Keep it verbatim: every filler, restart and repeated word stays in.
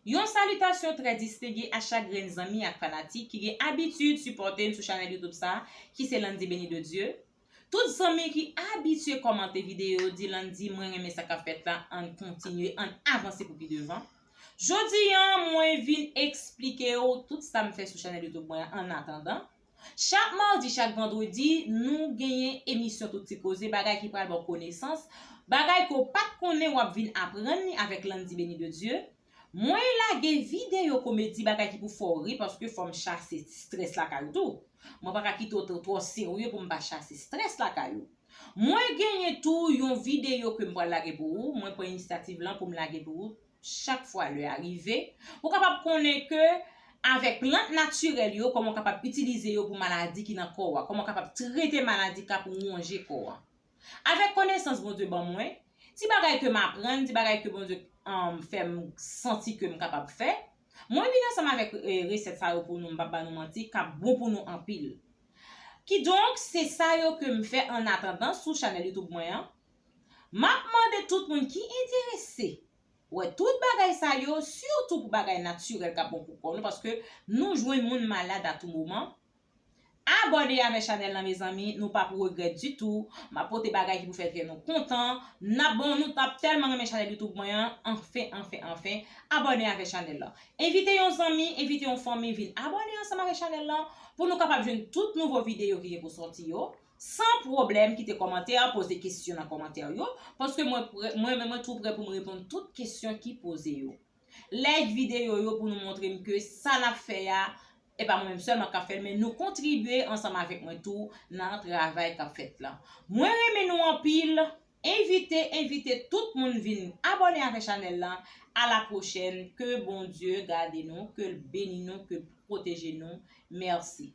Yon salitasyon trè distenge a chak grenn zanmi ak fanatik ki gen abitid sipòte m sou chanèl YouTube sa, ki se Landy Béni de Dieu. Tout zanmi ki abitye kòmante videyo, di Landy, mwen renmen sa k ap fèt la, ann kontinye, ann avanse pou pi devan. Jodi a, mwen vin eksplike w tout sa m fè sou chanèl YouTube mwen an. Annatandan, chak madi, chak vandredi, nou genyen emisyon Tout Ti Koze, bagay ki pral ba w konesans, bagay ke w pa t konnen, w ap vin aprann li avèk Landy Béni de Dieu. Mwen lage videyo komedi, bagay ki pou fè w ri, paske fò m chase strès lakay ou tou. Mwen pa ka kite w twò, twò serye pou m pa chase strès lakay ou. Mwen genyen tou yon videyo ke m pral lage pou ou. Mwen pran inisyativ lan pou m lage pou ou chak fwa lè a rive. Ou kapab konnen ke avèk plant natirèl yo, kòman w kapab itilize yo pou maladi ki nan kò w a, kòman w kapab trete maladi k ap wonje kò w a. Avèk konesans Bondye ban mwen, ti bagay ke m aprann, ti bagay ke Bondye um, fè m santi ke m kapab fè, mwen vin ansanm avèk eh, resèt sa yo pou nou, m p ap ba nou manti, k ap bon pou nou anpil. Kidonk, se sa yo ke m fè annatandan sou chanèl YouTube mwen an. M ap mande tout moun ki enterese wè tout bagay sa yo, sitou pou bagay natirèl k ap bon pou kò nou, paske nou jwenn moun malad a tou moman. Abòne avèk chanèl lan, mezanmi, nou p ap regrèt ditou. M ap pote bagay ki pou fè kè nou kontan. N ap bon, nou t ap tèlman renmen chanèl YouTube mwen an. Anfen, anfen, anfen, abòne avèk chanèl lan. Envite yon zanmi, envite yon fanmi vin abòne ansanm avèk chanèl lan pou nou kapab jwenn tout nouvo videyo ki gen pou sòti yo. San pwoblèm, kite kòmantè, poze kesyon nan kòmantè yo, paske mwen, prè- mwen, mwen, mwen tou prè pou m reponn tout kesyon ki poze yo. Like videyo yo pou nou montre m ke sa n ap fè a, e pa mwen menm sèlman k ap fè l, men nou kontribye ansanm avèk mwen tou nan travay k ap fèt la. Mwen renmen nou anpil. Envite, envite tout moun vin abòne avèk chanèl lan. A la pwochèn. Ke Bondye gade nou, ke l beni nou, ke l pwoteje nou. Mèsi.